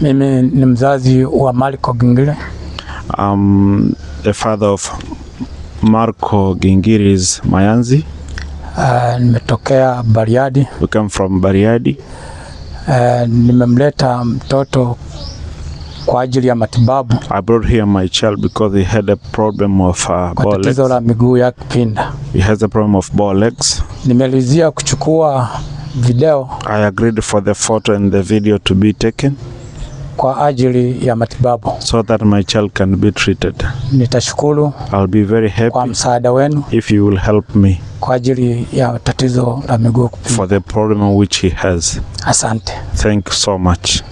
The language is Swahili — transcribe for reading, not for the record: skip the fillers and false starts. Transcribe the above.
Mimi ni mzazi wa Marco Gingile. I'm the father of Marco Gingiris Mayanzi. Nimetokea Bariadi. We come from Bariadi. Nimemleta mtoto kwa ajili ya matibabu I brought here my child because he had a problem of kwa bow legs. tatizo la miguu ya kupinda. He has a problem of bow legs. Nimelizia kuchukua video I agreed for the photo and the video to be taken kwa ajili ya matibabu. So that my child can be treated. Nitashukuru I'll be very kwa happy msaada wenu if you will help me kwa ajili ya tatizo la miguu kupinda. For the problem which he has. Asante. Thank you so much.